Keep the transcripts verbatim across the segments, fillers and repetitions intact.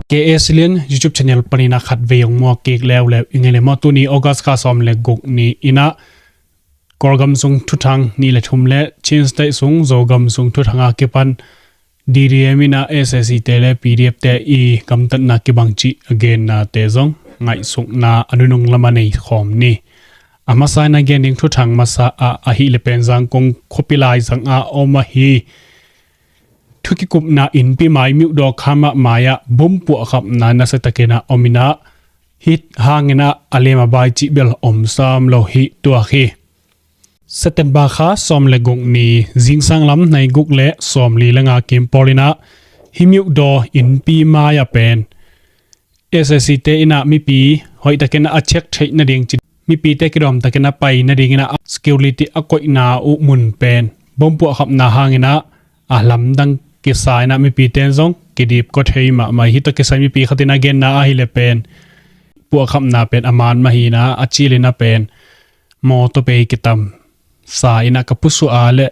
K A Silian YouTube channel panin a khat vei hong muak kik leuleu i ngei le maw. Tuni August kha sawm le guk ni in a Kawlgam sung thuthang nih le thum le Chin State sung Zogam sung thuthang a kipan D D M in a S A C te le P D F te i gamtatna kibang cih a gennate zong ngaihsukna a nunung lam a nei khawm ni. A masa in a gen ding thuthang masa ah ahih le pen Zangkong khuapi laizang ah om ahi thu kikupna innpi mai Myodaw kha mah mai-ah bom puahkhapna nasiatakin a om in a, hih hangin a a lem a bai cih bel om sam lo hi tuak hi. September kha sawm le guk ni zingsang lam nai guk le sawm li le nga kim pawl in a hih Myodaw innpi mai-ah pen S A C te in a mipi hoihtakin a check theih nading ci, mipite kidawmtakin a pai nadingin a security a koihna uh mun pen bom puahkhapna hangin a a lamdang kisa in a mipite in zong kidip kua thei mahmah hi. Hih tawh kisai mipi khat in a genna ahih le pen puahkhapna pen a man mah hi in a, a cil in a pen mawtaw bei kitam sa in a ka pusuah a le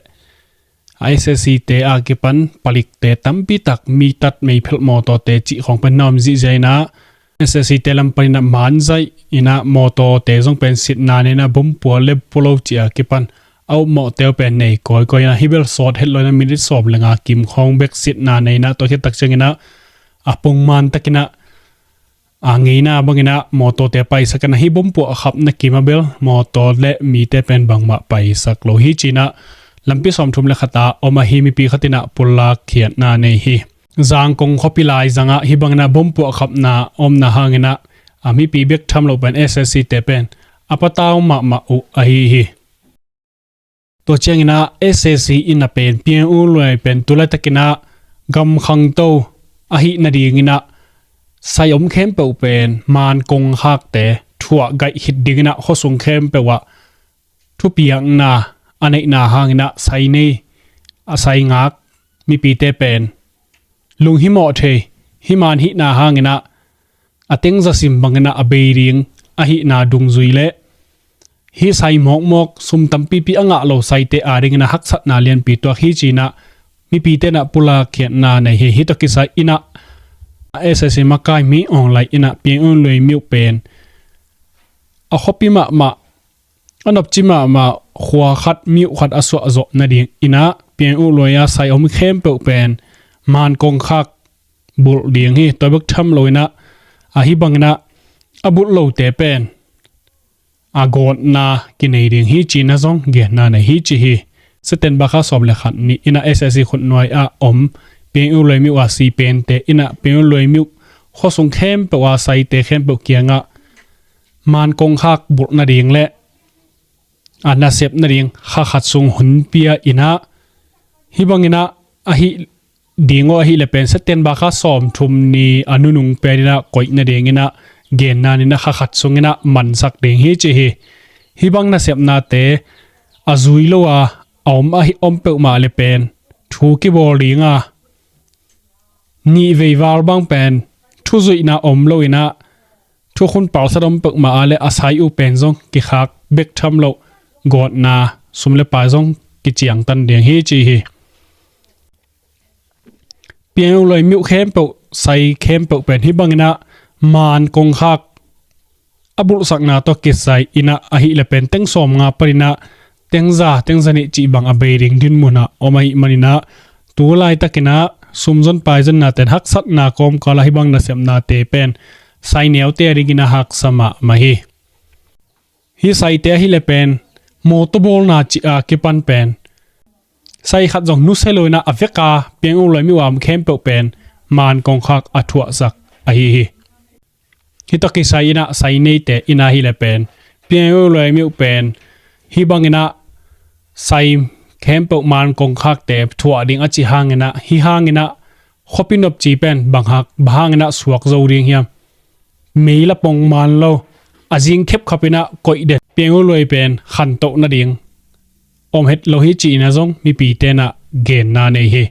a S A C te a kipan palikte tampi tak mi tat meiphelh mawtawte cih khawng pen na om zihziah in a S A C te lam panin a man zaih in a mawtawte zong pen sitna nei in a bom pua le pua lo cih a kipan a upmawhte uh pen nei kawikawi in a hih bel sawt het lo in a minit sawm le nga kim khawng bek sitna nei in a tua khit tak ciangin a a pongman takin a a ngeina bangin a mawtawte paisak in a hih bom puahkhapna kim a bel mawtaw le mite pen bangmah paisak lo hi ci in a lampi sawmthum le khat a om ahi mipi khat in a pulak khiatna nei hi. Zangkong khuapi laizang ah hih bangin a bom puahkhapna omna hangin a a mipi bek tham lo pen S A C te pen a patau mahmah uh ahi hi. Tua ciangin a S A C in a pen P N U luai pen tu laitakin a gam khangto ahih nadingin a sai om khempeuh pen man kongkhakte thuah gaih khit dingin a khuasung khempeuh ah thupiakna a neihna hangin a sai nei a sai ngak mipite pen lunghimawh thei hih man hihna hangin a a tengza sim bangin a a bei ding ahihna dungzui le hih sai mawkmawk sum tampipi a ngah lo saite adingin a haksatna lianpi tuak hi ci in a mipite in a pulak khiatna nei hi. Hih tawh kisai in a S A C makai Min Aung Hlaing in a P N U luai Myodaw pen a khuapi mahmah a nopci mahmah khua khat Myodaw khat a suah zawh nadingin a P N U luai a sai om khempeuh pen man kongkhak bulh ding hi. Tua bek tham lo in a a hih bangin a a bulh lote pen a gawtna kinei ding hi ci in a zong genna nei hi ci hi. September kha sawm le khat ni in a S A C khutnuai ah om P N U luai Myodaw a si pente in a P N U luai Myodaw khuasung khempeuh a saite khempeuh kiangah man kongkhak bulh nading le a nasep nading kha khat sung hun pia in a hih bangin a ahih ding aw ahih le pen September kha sawmthum ni a nunung pen in a koih nadingin a genna ni in a kha khat sungin a mansak ding hi ci hi. Hih bang nasepnate a zui lo a a om ahi om peuhmah le pen thu kibawl ding a nih vei val bang pen thuzuihna om lo in a thukhun palsat om peuhmah a le a sai uh pen zong kikhak bek tham loh gawtna sum le pai zong kiciangtan ding hi ci hi. P N U luai Myodaw khempeuh sai khempeuh pen hih bangin a man kongkhak a bulhsakna tawh kisai in a ahih le pen teng sawm nga panin a teng za teng za nih cih bang a bei ding dinmun ah om ahih manin a tu laitakin a sumzon paizonna ten haksatna kawmkal ah hih bang nasepnate pen sai neute a dingin a haksa mahmah hi. Hih saite ahih le pen mawtaw bawlna cih a kipan pen sai khat zong nusia lo in a a vek a P N U luai Myodaw a om khempeuh pen man kongkhak a thuahsak ahi hi. Hih tawh kisai in a sai neite in a ahih le pen P N U luai Myodaw pen hih bangin a sai khempeuh man kongkhakte thuah ding a cih hangin a hih hangin a khuapi nopci pen bang hak bang hangin a suak zo ding hiam? Mei la pongman lo a zing khepkhap in a koih den P N U luai pen khantoh nading om het lo hi ci in a zong mipite in a genna nei hi.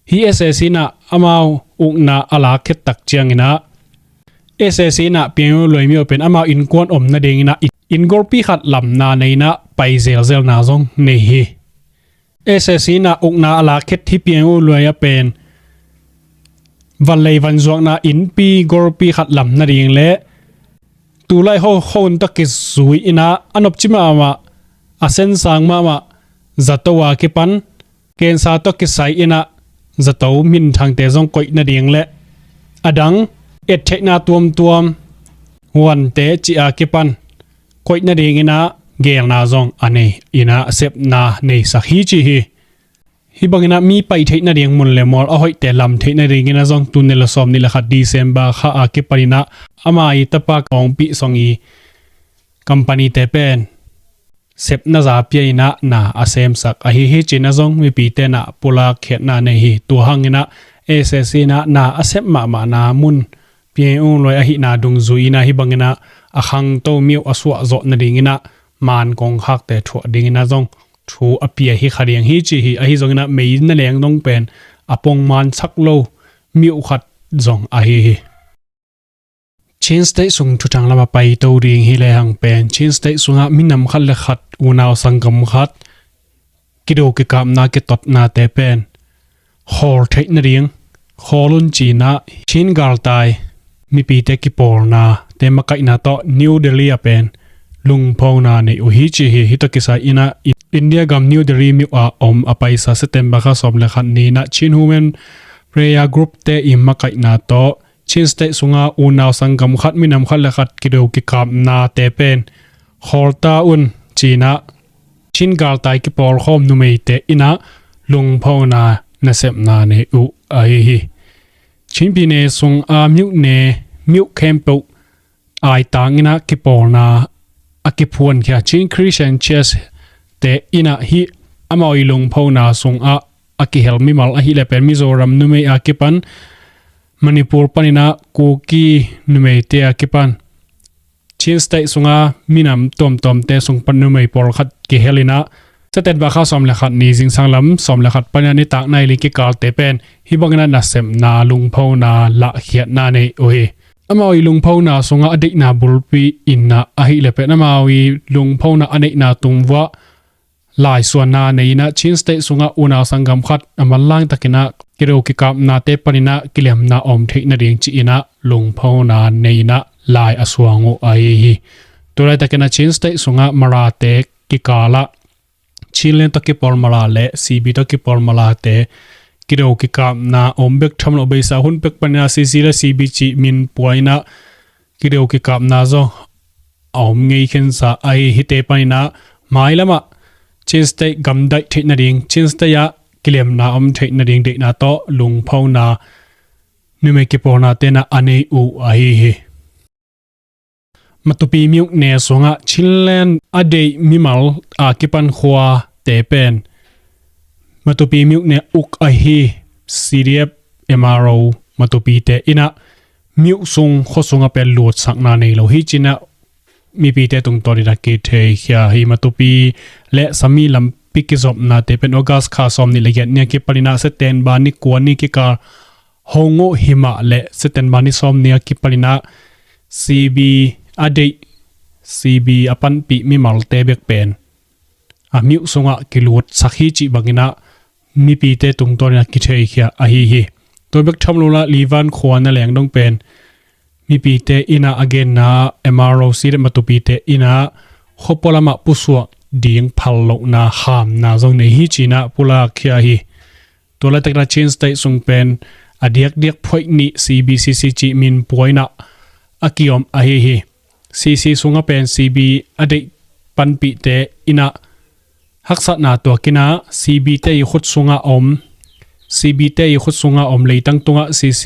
Hih S A C in a amau ukna a lak khet tak ciangin a S A C in a P N U luai Myodaw pen amau innkuan om nadingin a inn golpi khat lamna nei in a pai zelzelna zong nei hi. S A C in a ukna a lak khet hih P N U luai a pen vanlei vanzuakna innpi golpi khat lam nading le tulai ho hon tawh kizui in ah a nopci mahmah, a sensang mahmah zato a kipan, kensa tawh kisai in ah zato minthangte zong koih nading le a dang ettheihna tuamtuam huante cih a kipan koih nading in ah geelna zong a nei in ah sepna neisak hi ci hi. Hih bangin ah mi pai theih nading mun le mual a hoihte lam theih nading in ah zong tul nih le sawm nih le khat December kha a kipan in ah ama i tapa kawngpih song i company-te pen sepna za pia in ah na a semsak ahi hi. Ci in ah zong mipite na pulak khiatna nei hi. Tua hang in ah S S C in ah na a sem mahmahna mun P N U luai ahihna dungzui in ah hih bangin ah a khangto miuh a suah zawh nading in ah man kongkhakte thuah ding in ah zong thu a pia hi kha ding hi ci hi. Ahi zongin ah mei na leng dong pen a pongman sak lo miuh khat zong ahi hi. Chin State sung thuthang lam a paito ding hi lehang pen Chin State sungah minam khat le khat, unau sanggam khat kido kikapna kitotnate pen khawl theih nading, khawl un ci in ah Chin galtai mipite kipawlnate makaihna tawh New Delhi ah pen lungphona nei uh hi ci hi. Hih tawh kisai in ah India gam New Delhi miuh ah om a paisa September kha sawm le khat ni in ah Chin Women Prayer Group-te i makaihna tawh Chin State sunga unau sanggam khat, minam khat le khat kido kikapnate pen khawl ta un ci in ah Chin galtai kipawlkhawm numeite in ah lungphona nasepna nei uh ahi hi. Chin pyine sunga miuhne, miuh khempeuh aitang in ah kipawlna a kiphuankhia Chin Christian Church-te in ah hih amau i lungphona sungah a kihel mimal ahih leh pen Mizoram numei a kipan Manipur panin ah Kuki numeite a kipan Chin State sunga minam tuamtuamte sung pan numei pawlkhat kihel in ah September kha sawm le khat ni zingsang lam sawm le khat panin ah nitak nai li kikalte pen hih bangin ah nasepna lungphona lahkhiatna nei uh hi. Amau i lungphona sungah a deihna bulpi in ah ahih leh pen amau i lungphona a neihna tung vuah laisuanna nei in ah Chin State sungah unau sanggam khat a manlang takin ah kido kikapnate panin ah kilemna om theih nading ci in ah lungphona nei in ah lai a suang uh ahi hi. Tua laitakin ah Chin State sungah Marate kikal ah Chinland tawh kipawl Mara le C B tawh kipawl Marate kido kikapna om bek tham lo, beisa hun pek panin ah C C le C B cih min pua in ah kido kikapna zong a om ngei khensa ahi hi. Hihte panin ah mailam ah Chin State gamdaih theih nading, Chin State ah kilemna om theih nading deihna tawh lungphona numei kipawlnate in ah a nei uh ahi hi. Matupi miuhne sungah Chinland a deih mimal a kipan khuate pen Matupi miuhne uk ahi C D F M R O Matupite in ah miuh sung, khua sungah pen lutsakna nei lo hi ci in ah mipite tungtawn in ah kitheikhia hi. Matupi le Sami lampi kizopnate pen August kha sawm nih le giat ni a kipan in ah September ni kua ni kikal hong uh hi mah leh September ni sawm ni a kipan in ah C B a deih, C B a panpih mimalte bek pen a miuh sungah kilutsak hi cih bangin ah mipite tungtawn in ah kitheikhia ahi hi. Tua bek tham lo in ah Livan khua na leng dong pen mipite in ah a genna M R O C D F Matupite in ah khuapua lamah pusuak ding phal lohna hamna zong nei hi ci in ah pulakkhia hi. Tua laitakin ah Chin State sung pen a diakdiak phoih nih C B C C cih min pua in ah a kiom ahi hi. C C sungah pen C B a deih panpihte in ah haksatna tuak in ah C B te i khut sungah om, C B te i khut sungah om leitang tungah C C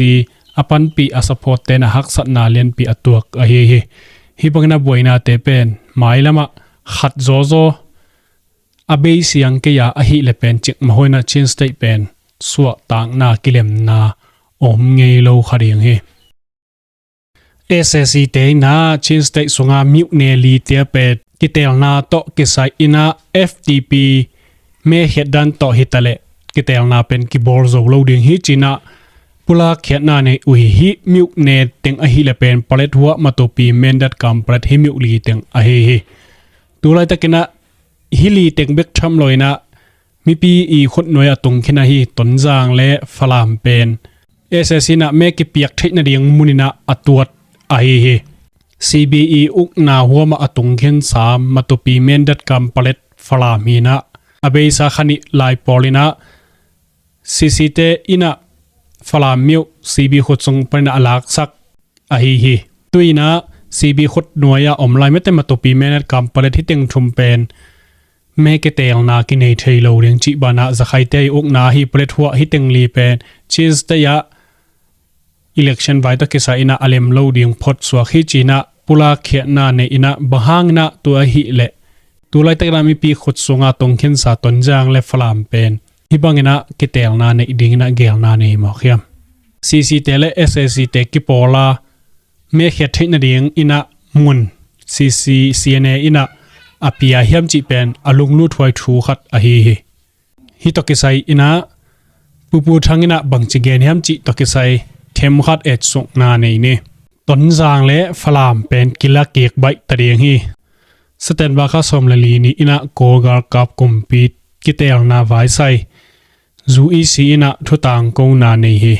a panpih a supportte in ah haksatna lianpi a tuak ahi hi. Hih bangin ah buainate pen mailam ah khat zawzaw a bei siang kei a ahih leh pen cikmah huai in ah Chin State pen suahtakna kilemna om ngei lo kha ding hi. S A C te in ah Chin State sunga miuhne lite a pet kiteelna tawh kisai in ah F T P mekhiat dan tawh hi ta leh kiteelna pen kibawl zo lo ding hi ci in ah pulak khiatna nei uh hi. Hih miuhne teng ahih leh pen Paletwa, Matupi, Mindat, Kanpetlet, hih miuh li teng ahi hi. Tulaitakin ah hih li teng bek tham lo in ah mipi i khutnuai a tungkhin ahi Tonzang le Falam pen S A C in ah me kipiak theih nading mun in ah a tuat ahi hi. C B ii ukna huam ah a tungkhensa matupi mendat kam palet Falam hi in ah a beisa kha nih lai pawl in ah C C te in ah Falam myuh C B khut sung panin ah a laksak ahi hi. Tu in ah C B khut nuai ah om lai mete matupi mendat kam palet hi teng thum pen me kiteelna kinei thei lo ding cih banah Zakhaite ii ukna ahi palet huah hi teng li pen Chin State ah election vai tawh kisai in ah a lem lo ding phot suak hi ci in ah pulak khiatna nei in ah bang hang in ah tua ahih leh tu laitak in ah mipi khut sungah tungkhensa Tonzang le Falam pen hih bangin ah kiteelna neih dingin ah geelna nei mawk hiam? C C te le S A C te kipawl a me khiat theih nading in ah mun C C C N A in ah a pia hiam cih pen a lunglut huai thu khat ahi hi. Hih tawh kisai in ah Pu Pu Thang in ah bangci gen hiam cih tawh kisai themkhat etsukna nei ni. Tonzang le Falam pen kila kik baih ta ding hi. September kha sawm le li ni in ah Kawl galkap kumpi kiteelna vaisai U E C in ah thutangkona nei hi.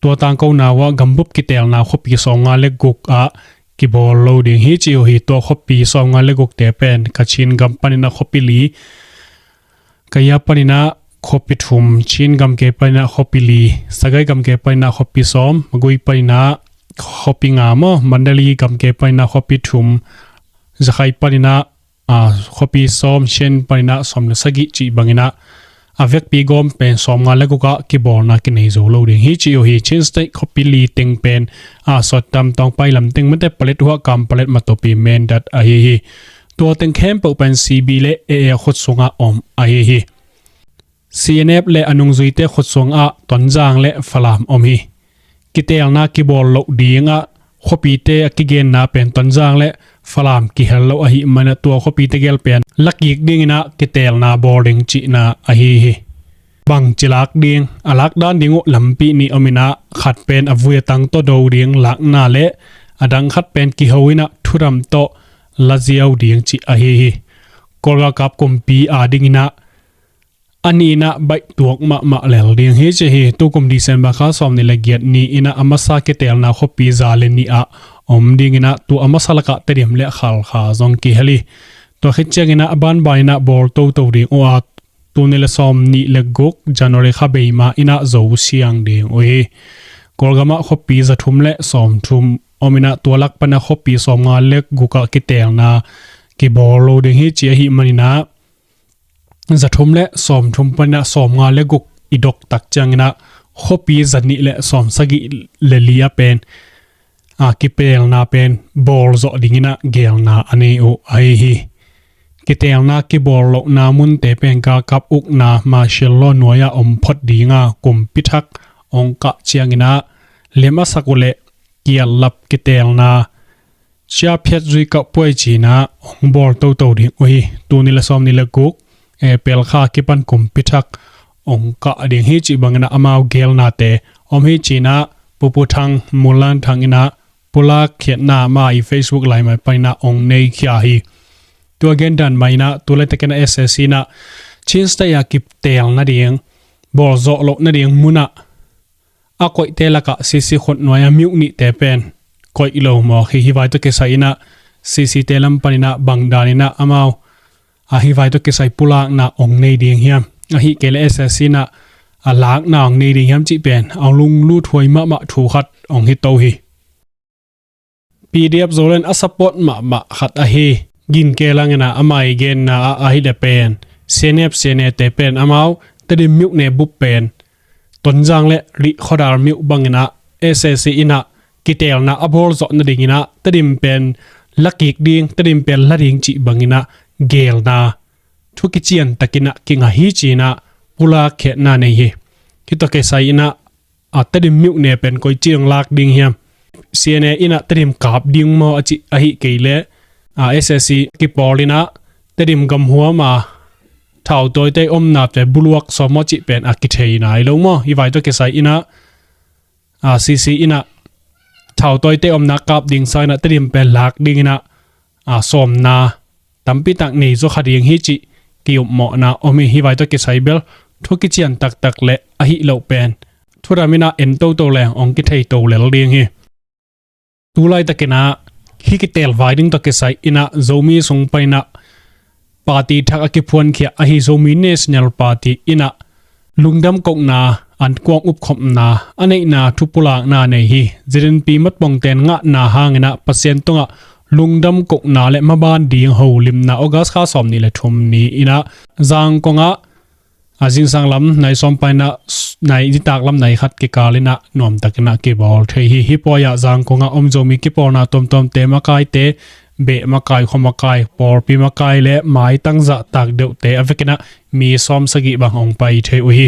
Tua tangkona uah gambup kiteelna khuapi sawmnga le guk ah kibawl lo ding hi ci uh hi. Tua khuapi sawmnga le gukte pen Kachin gam panin ah khuapi li, Kayah panin ah khuapi thum, Chin gamke panin ah khuapi li, Sagaing gamke panin ah khuapi sawm, Magway panin ah khuapi nga maw, Mandalay gamke panin ah khuapi thum, Zakhaih panin ah, aa, khuapi sawm, Shan panin ah sawm le sagih cih bangin ah a vekpi gawm pen sawmnga le guk ah kibawlna kinei zo lo ding hi ci uh hi. Chin State khuapi li teng pen, aa, Sawttam, Tawngpai lam teng mete palet huah kam palet matupi mendat ahi hi. Tua teng khempeuh pen C B le A A khut sungah om ahi hi. C N F le a nungzuite khut sungah Tonzang le Falam om hi. Kiteelna kibawl loh dingah khuapite a kigenna pen Tonzang le Falam kihel lo ahih manin ah tua khuapite gel pen lakik dingin ah kiteelna bawl ding cihna ahi hi. Bangci lak ding, a lakdan ding uh lampi nih om in ah khat pen a vui a tang tawh do ding lakna le a dang khat pen kiho in ah thudam tawh la ziau ding cih ahi hi. Kawl galkap kumpi adingin ah a nih in ah baihtuak mahmah lel ding hi ci hi. Tukum December kha sawm nih le giat ni in ah a masa kiteelna khuapi za le nih ah om dingin ah tua a masa lakah Tedim le Khalkha zong kihel hi. Tua khit ciangin ah a banban in ah bawl toto ding uh a, tul nih le sawm nih le guk January kha bei ma in ah zo siang ding uh hi. Kawlgam ah khuapi za thum le sawm thum om in ah tua lak pan ah khuapi sawmnga le guk ah kiteelna kibawl lo ding hi ci ahih manin ah za thum le sawm thum panin ah sawmnga le guk i dok tak ciangin ah khuapi za nih le sawm sagih le li ah pen, aa, kiteelna pen bawl zawh dingin ah geelna a nei uh ahi hi. Kiteelna kibawl lohna munte pen galkap ukna martial law nuai ah om phot ding a, kumpi thak hong kah ciangin ah lem a sak uh leh kiatlap kiteelna ciaphiat zuikauh puai ci in ah hong bawl toto ding uh hi. Tul nih le sawm nih le guk April kha kipan kumpi thak hong kah ding hi cih bangin ah amau geelnate om hi ci in ah Pu Pu Thang, Mulan Thang in ah pulak khiatna ama ii Facebook laimai panin ah hong nei khia hi. Tua gen dan mah in ah tu laitakin ah S A C in ah Chin State ah kiteelna ding, bawl zawh loh nading mun ah a koihte lakah C C khut nuai a myuh nihte pen koih lo mawk hi. Hih vai tawh kisai in ah C C te lam panin ah bang dan in ah amau, aa, hih vai tawh kisai pulakna hong nei ding hiam, ahih kei leh S A C in ah a lakna hong nei ding hiam cih pen a lunglut huai mahmah thu khat hong hi to hi. P D F Zoland a support mahmah khat ahi Gin Khe Lang in ah ama ii genna ah ahih leh pen C N F, C N A te pen amau Tedim myuh ne bup pen Tonzang le Rih khuadar myuh bangin ah S A C in ah kiteelna a bawl zawh nadingin ah Tedim pen lakik ding, Tedim pen la ding cih bangin ah geelna thu kician takin ah kingah hi ci in ah pulak khiatna nei hi. Hih tawh kisai in ah, aa, Tedim myuh ne pen koici dong lak ding hiam? C N A in ah Tedim kap ding maw a cih ahih kei leh, aa, S A C kipawl in ah Tedim gamhuam a thautawite omnate buluak sawm maw cih pen a kithei nai lo maw? Hih vai tawh kisai in ah, aa, C C in ah thautawite omna kap ding sangin ah Tedim pen lak dingin ah, aa, sawmna tampi tak nei zaw kha ding hi cih ki-upmawhna om hi. Hih vai tawh kisai bel thu kician taktak le ahih loh pen thudam in ah en toto leng hong kithei to lel ding hi. Tulaitakin ah hih kitelvai ding tawh kisai in ah Zomi sung panin ah party thak a kiphuankhia ahi Zomi National Party in ah lungdam kohna, ankuang upkhopna a neihna thupulakna nei hi. ZNP matpongten ngahna hangin ah Pasian tungah lungdam kohna le maban ding holimna August kha sawmnih le thum ni in ah Zangkong ah a zingsang lam nai sawm panin ah nai nitak lam nai khat kikal in ah nuamtakin ah kibawl thei hi. Hih pawi ah Zangkong ah om Zomi kipawlna tuamtuamte, makaite, beh makai, khua makai, pawlpi makai le maitang zahtak deuhte a vekin ah mi sawm sagih bang hong pai thei uh hi.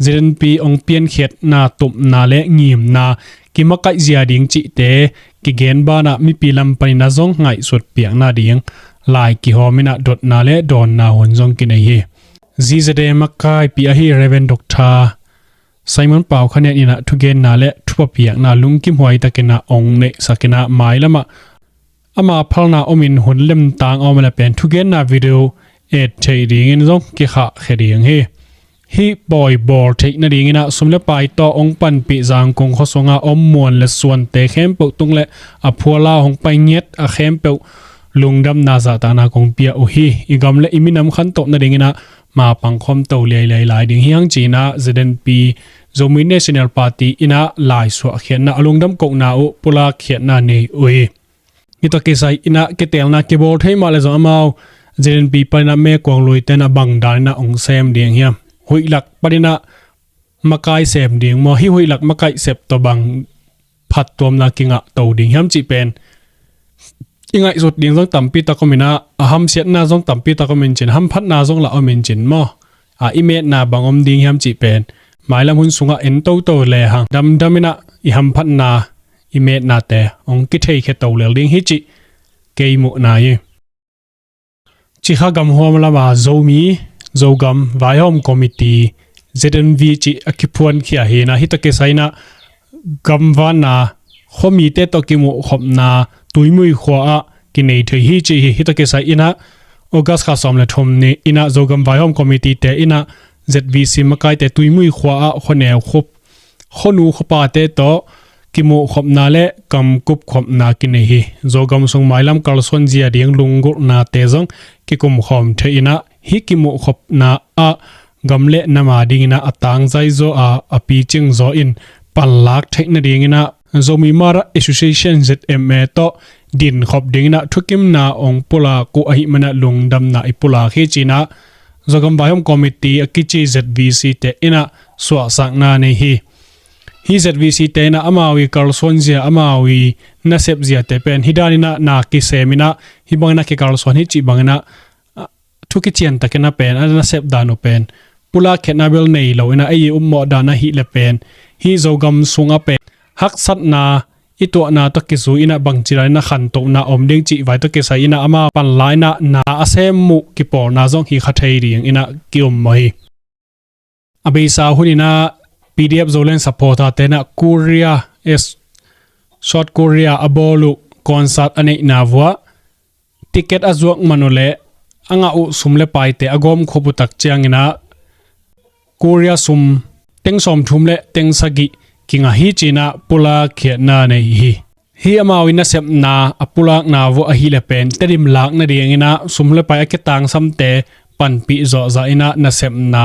ZNP hong piankhiatna, tupna le ngimna, kimakaih zia ding cihte kigen banah mipi lam panin ah zong ngaihsut piakna ding lai kihawm in ah dotna le dawnna hun zong kinei hi. ZZA makaipi ahi Reverend Doctor Simon Pau Khan Nein in ah thugenna le thupha piakna lungkimhuai takin ah hong neihsak in ah mailam ah ama phalna omin hun lemtang a om a le pen thugenna video et theih dingin zong kikhahkhia ding hi. Hih pawi bawl theih nadingin ah sum le pai tawh hong panpih Zangkong khua sungah om muan le suante khempeuh tung le a phuala hong pai ngiat a khempeuh lungdamna zahtakna kong pia uh hi. I gam le i minam khantoh nadingin ah ma pangkhawm to liailiai lai ding hi hang ci-in ah ZNP, Zomi National Party in ah laisuahkhiatna, a lungdam kohna uh pulakkhiatna nei uh hi. Hih tawh kisai in ah kitelna kibawl thei mah le zong amau ZNP panin ah mekuang luite in ah bang danin ah hong sem ding hiam? Huih lak panin ah makai sem ding maw? Hih huih lak makai sep tawh bang phattuamna kingah to ding hiam cih pen i ngaihsut ding zong tampi tak om in ah, a hamsiatna zong tampi tak om in cin, hamphatna zong lah om in cin maw? A, i metna bang om ding hiam cih pen mailam hun sungah en toto le hang damdam in ah i hamphatna, i metnate hong kitheikhia to lel ding hi cih kei muhna hi. Cikha gam huam lama Zomi, Zogam Vaihawm Committee, ZNV cih a kiphuankhia hi in ah hih tawh kisai in ah gamvanna, khuamite tawh kimuhkhopna, Tuimui khua ah kinei thei hi ci hi. Hih tawh kisai in ah August kha sawm le thum ni in ah Zogam Vaihawm Committee te in ah ZVC makaite Tuimui khua ah khuaneu khup, khuanu khuapate tawh kimuhkhopna le kamkupkhopna kinei hi. Zogam sung mailam kalsuan zia ding lunggulhnate zong kikumkhawm thei in ah hih kimuhkhopna ah gam le nam a dingin ah a tangzai zaw a, a picing zaw in panlak theih nadingin ah Zomi Mara Association, ZMA tawh dinkhop dingin ah thukimna hong pulak uh ahih manin ah lungdamna i pulak hi ci-in ah Zogam Vaihawm Committee a kici ZVC te in ah suahsakna nei hi. Hih ZVC te in ah amau i kalsuan zia, amau i nasep ziate pen hih danin ah na kisem in ah hih bangin ah kikalsuan hi cih bangin ah thu kician takin a pen a nasep dan uh pen pulakkhiatna bel nei lo in ah ei i upmawh dan ahih leh pen hih Zogam sungah pen haksatna i tuahna tawh kizui in ah bangci dan in ah khantohna om ding cih vai tawh kisai in ah amau panla in ah na a sem uh kipawlna zong hi kha thei ding in ah ki-um mawh hi. A beisa hun in ah PDF Zoland supporter te in ah Korea, eh, South Korea a bawl uh concert a neihna vuah ticket a zuak man uh leh a ngah uh sum le paite a gawmkhup uh tak ciangin ah Korea sum teng sawmthum le teng sagih kingah hi ci-in ah pulakkhiatna nei hi. Hih amau i nasepna a pulakna vuah ahih leh pen Tedim lak nadingin ah sum le pai a kitangsamte panpih zawhzah in ah nasepna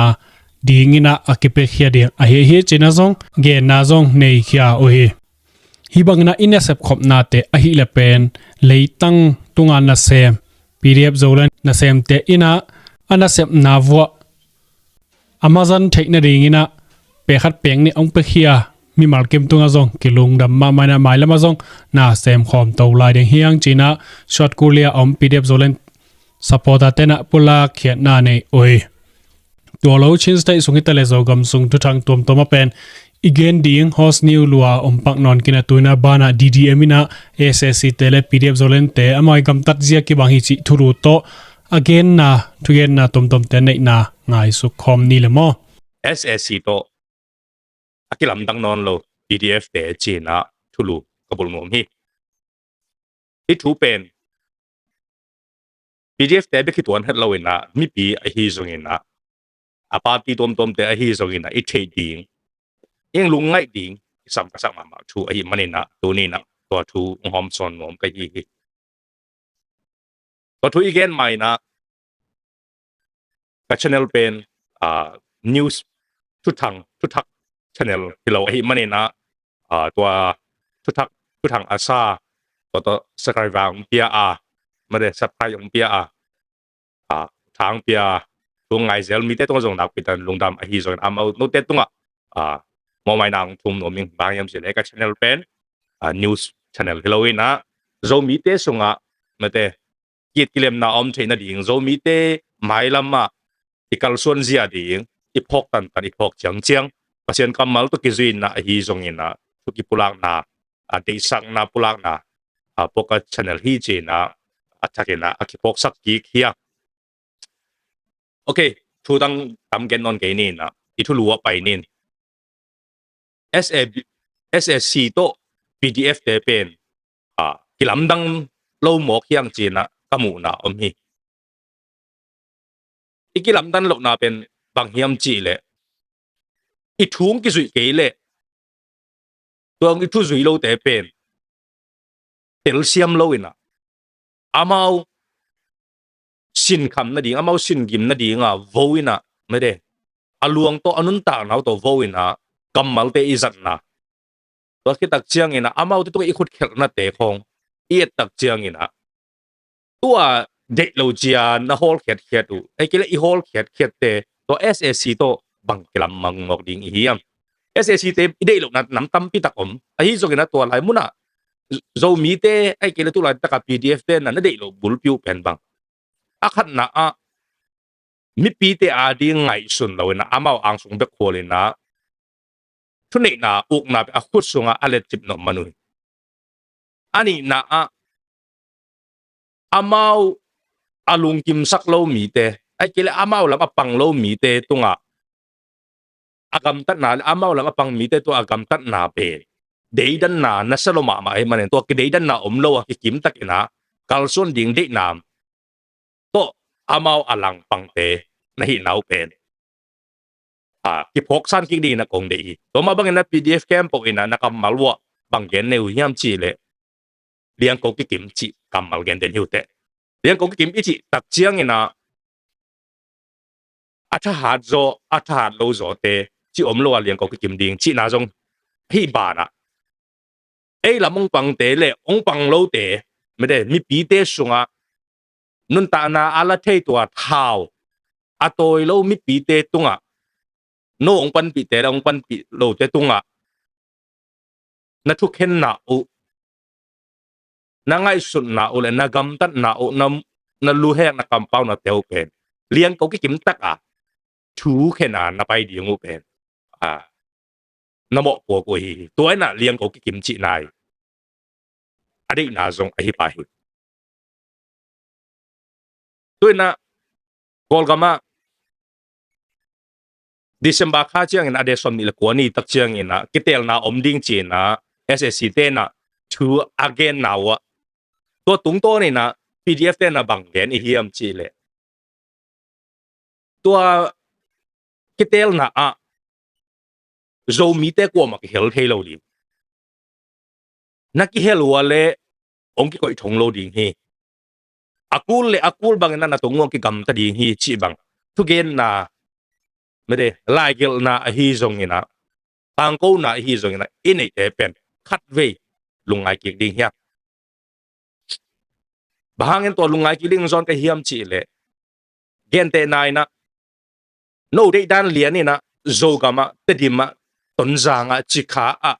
dingin ah a kipiakhia ding ahi hi ci-in ah zong genna zong neikhia uh hi. Hih bangin ah i nasepkhopnate ahih leh pen leitang tunga nasem PDF Zoland nasemte in ah a nasepna vuah a mazan theih nadingin ah pek khat pek nih hong piakhia mimal kim tungah zong kilungdam mahmah in ah mailam ah zong na semkhawm to lai ding hi hang ci-in ah South Korea a om PDF Zoland supporter te in ah pulakkhiatna nei uh hi. Tua lo Chin State sung hi ta leh Zogam sung thuthang tuamtuam ah pen i gen ding host ni uh lua om pak nawn kei in ah tu in ah banah DDM in ah SAC te le PDF Zoland te amau i gamtat zia kibang hi cih thulu tawh a genna, thugenna tuamtuamte neihna ngaisuk khawm ni le maw? SAC tawh a kilamdang nawn lo PDF te ci-in ah thulu ka bul nuam hi. Hih thu pen PDF te bek hi tuan het lo in ah mipi ahi zongin ah a party tuamtuamte ahi zongin ah i theih ding eng lungngaih ding kisam ka sak mahmah thu ahih manin ah tuni in ah tua thu hong hawmsawn nuam ka hi hi. Tua thu i gen ma in ah ka channel pen, ah, news thuthang, thuthak channel hi lo ahih manin ah, ah, tua thuthak, thuthang a sa, tua, tua subscribe hong pia a, mate, subscribe hong pia a, ah, thang pia, thu ngai zel mite tungah zong nakpi takin lungdam ahi zongin amau note tungah, ah, mawhmaina hong thum nuam ing. Bang hiam cih leh ka channel pen, ah, news channel hi lo in ah Zomite sungah, mate, kit kilemna a om theih nading, Zomite mailam ah i kalsuan zia ding i phawk tantan, i phawk ciangciang Pasian kammal tawh kizui in ah ahi zongin ah thu kipulakna, a deihsakna pulakna, a, podcast channel hi ci in ah a thakin ah a kiphawksak kik hi a. Ok, thu dang tam gen nawn kei ni in ah i thulu ah pai ni in. S A B, S A C tawh P D F te pen, ah, kilamdang lo mawk hi hang ci in ah ka muhna om hi. I kilamdan lohna pen bang hiam cih leh i thu hong kizuih kei leh tua i thu zui lote pen telsiam lo in ah amau sinkham nading, amau singim nading a vo in ah, mate, a luang tawh a nuntakna uh tawh vo in ah kammalte i zatna. Tua khit tak ciangin ah amaute tungah i khutkhelhnate khawng i et tak ciangin ah tua deih lo cia na hawl khiatkhiat uh, ahih kei leh i hawl khiatkhiatte tua S A C tawh bang kilammang mawk ding i hiam? S A C te i deih lohna nam tampi tak om. Ahi zongin ah tua lai munah Zomite, ahih kei leh tu laitak a P D F te na, na deih loh bulpi uh pen bang? A khatna ah mipite ading ngaihsun lo in ah amau angsung bek khual in ah thuneihna ukna pen a khut sungah a letcip nop man uh hi. A nihna ah amau a lungkimsak lo mite, ahih kei leh amau lam a pang lo mite tungah a gamtatna, amau lam a pang mite tungah a gamtatna pen deidanna nasa lo mahmah ahih manin tua kideidanna om lo a kikim takin ah kalsuan ding deihna tawh amau a langpangte na hihna uh pen, a, kiphawksan kik dingin ah kong deih hi. Tua mah bangin ah P D F khempeuh in ah na kammal uah bang gen nei uh hiam cih leh liangko kikim cih kammal gen den hi uh teh. Liangko kikim i cih tak ciangin ah a thahat zaw, a thahat lo zawte cih om lo a liangko kikim ding cihna zong hih banah ei lam hong pangte le hong pang lote, mite, mipite sungah nuntakna a la thei tua thau a tawi lo mipite tungah no hong panpihte le hong panpih lote tungah na thukhenna uh, na ngaihsutna uh le na gamtatna uh, na, na luhek na kampauna te uh pen liangko kikim taka thukhen a na pai ding uh pen, a, na mawhpuak uh hi hi. Tua in ah liangko kikim cihna hi. A deihna zong ahi pah hi. Tu in ah Kawlgam ah December kha ciangin a date sawmnih le kua ni tak ciangin ah kitelna om ding ci-in ah S A C te in ah thu a genna uh ah, tua tungtawn in ah P D F te in ah bang gen i hiam cih leh, tua kitelna ah Zomite kuamah kihel thei lo ding. Na kihel uh a leh hong kikoih thong lo ding hi. A kul le a kul bangin ah na tung uh hong kigamta ding hi cih bang thugenna, mite, laigelhna ahi zongin ah, tangkona ahi zongin ah i neihte pen khatvei lungngai kik ding hiam? Bang hangin tua lungngai kik ding zawn ka hiam cih leh, gentehna in ah no deihdan lian in ah Zogam ah, Tedim ah, Tonzang ah, Cikha ah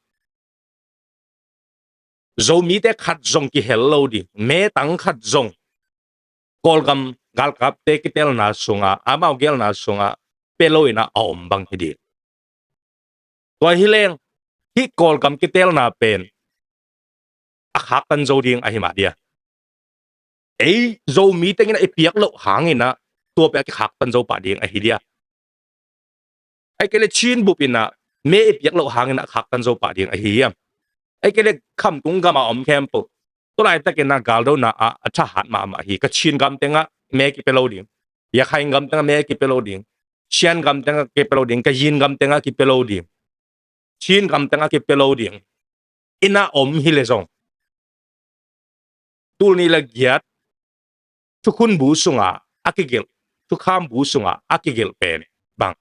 Zomite khat zong kihel lo ding, metang khat zong Kawlgam galkapte kitelna sungah, amau gelna sungah pia lo in ah a om bang hi ding. Tua hi leng hih Kawlgam kitelna pen a khaktan zo ding ahi mah dia. Ei Zomi tengin ah i piak loh hangin ah tua pen a kikhaktan zo pah ding ahi dia. Ahih kei leh Chin bup in ah me i piak loh hangin ah khaktan zo pah ding ahi hiam? Ahih kei leh khamtung gam a om khempeuh, tua laitakin ah galdona ah a thahat mahmah hi. Kachin gam tengah me kipia lo ding, Rakhine gam tengah me kipia lo ding, Shan gam tengah kipia lo ding, Kayin gam tengah kipia lo ding. Chin gam teng a kipia lo ding ina om hi le zong, tul nih le giat thukhun bu sungah a kigelh, thukham bu sungah a kigelh pen bang,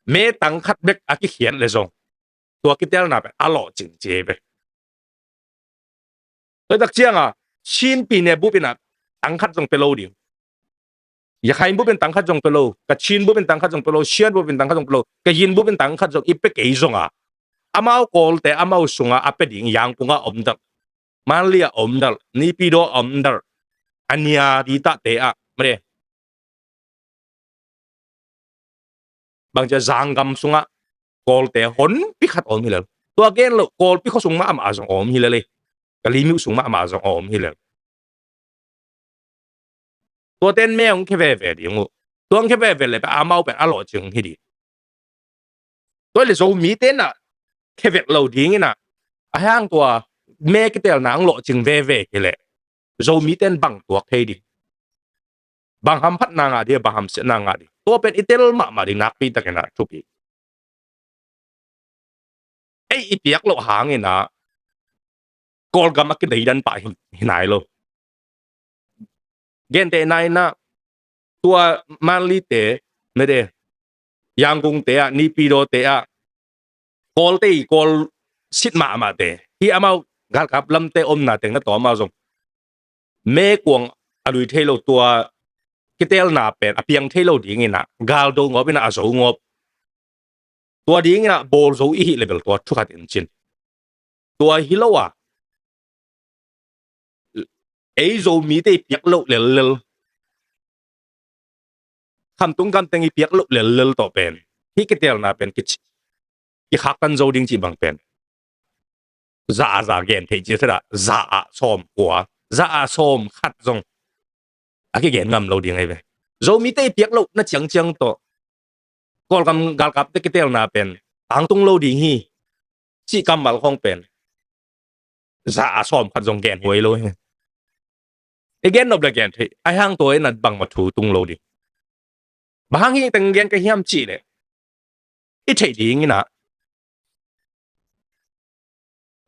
me tang khat bek a kikhiat le zong, tua kitelna pen a lawhcing ci hi ve. Tua tak ciangah Chin pi ne bup inah tang khat zong pia lo ding. Yakhain bup in tang khat zong pia lo, Kachin bup in tang khat zong pia lo, Shan bup in tang khat zong pia lo, Kayin bup in tang khat zong i pia kei zongah, amau Kawlte amau sungah a pia ding, Yangkung ah om dal, Manli ah om dal, Naypyidaw ah om dal, a nia di tahte ah made, bangcia Zanggam sungah Kawlte honpi khat om hi lel. Tua gen lo, Kawlpi khua sung mahmah zong om hi lel ei. Kalemyo sung mahmah zong om hi lel. Tuaten me hong khia veve ding uh. Tua hong khia veve le pen amau pen a lawhcing hi ding. Tua le Zomite na khia vet lo ding inah, a hang tua me kitelna hong lawhcing veve hi le Zomite in bang tuak thei ding, bang hamphatna ngah ding, bang hamsiatna ngah ding. Tua pen i tel mahmah ding nakpi takin ah thupi. Ei i piak loh hangin ah Kawlgam a kideidan pah hi, hi nai lo. Gentehna inah tua Manlite, mede, Yangkungte ah, Naypyidawte ah Kawlte i Kawl sit mahmahte, hih amau galkap lamte omna teng na tawm ah zong mekuang a lui thei lo, tua kitelna pen a piang thei lo ding inah galdo ngawp inah a zo ngawp. Tua ding inah bawl zo i hih le bel tua thukhat in cin. Tua hi lo a, ei Zomite i piak loh lellel, khamtung gamteng i piak loh lellel tawh pen hih kitelna pen kici, kikhaktan zo ding cih bang pen za a za gen theih ci a, za a sawm kua, za a sawm khat zong a kigen ngam lo ding ahi ve. Zomite i piak loh na ciangciang tawh Kawlgam galkapte kitelna pen tangtung lo ding hi cih kammal khawng pen za a sawm khat zong gen huai lo hi. I gen nop le gen theih, a hang tua inah bangmah thu tung lo ding. Bang hang hih teng gen ka hiam cih leh, i theih ding inah,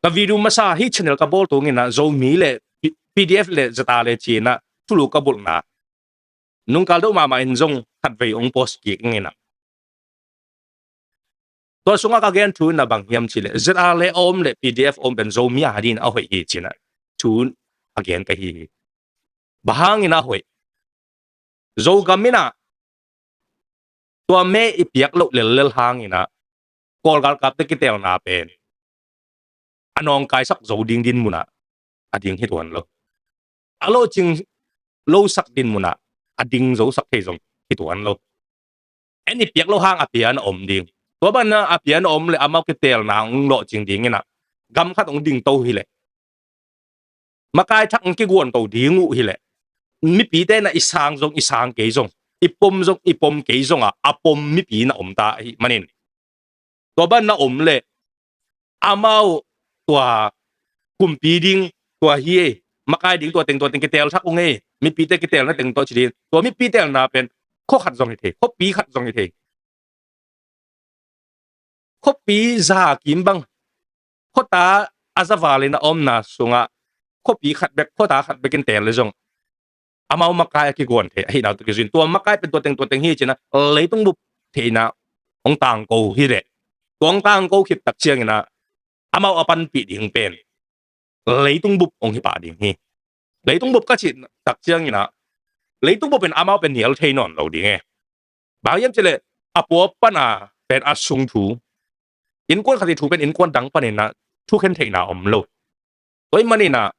ka video masa hih channel ka bawl tung inah Zomi le P-, PDF le ZRA le ci inah thulu ka bulhna nungkal deuh mahmah in zong khatvei hong post kik ing inah. Tua sungah ka gen thu inah bang hiam cih leh, ZRA le a om le PDF a om pen Zomi a ding a hoih hi ci inah thu a gen ka hi hi. Bang hang inah hoih? Zogam inah tua me i piak loh lellel hang inah Kawl galkapte kitelna pen a nawngkaisak zo ding dinmun ah a ding hi tuan lo. A lawhcing losak dinmun ah a ding zosak thei zong hi tuan lo. En i piak loh hang a pia na om ding. Tua banah a pia na om le amau kitelna hong lawhcing ding inah gam khat hong dingto hi leh, makai thak hong kiguanto ding uh hi leh, mipite na i sang zong i sang kei zong, i pom zong i pom kei zongah a pom mipi na om ta ahih manin, tua ban na om le amau tua kumpi ding, tua hi ei, makai ding tua teng tua teng kitelsak ung ei, mipite kitelna teng tua ci ding, tua mipi telna pen khua khat zong hi thei, khuapi khat zong hi thei. Khuapi za kim bang, khuata a za val in a omna sungah khuapi khat bek, khuata khat bek in tel le zong amau makai a kiguan thei ahihna tawh kizui in, tua makai pen tua teng tua teng hi ci inah leitung bup theihna hong tangko hi leh, tua hong tangko khit tak ciang inah amau a panpih ding pen leitung bup hong hi pah ding hi. Leitung bup ka cih tak ciang inah leitung bup in amau pen nial thei nawn lo ding e. Bang hiam cih leh a pua pan a pen a sung thu, innkuan khat i thu pen innkuan dang pan inah thukhen theihna om lo. Tua ahih man inah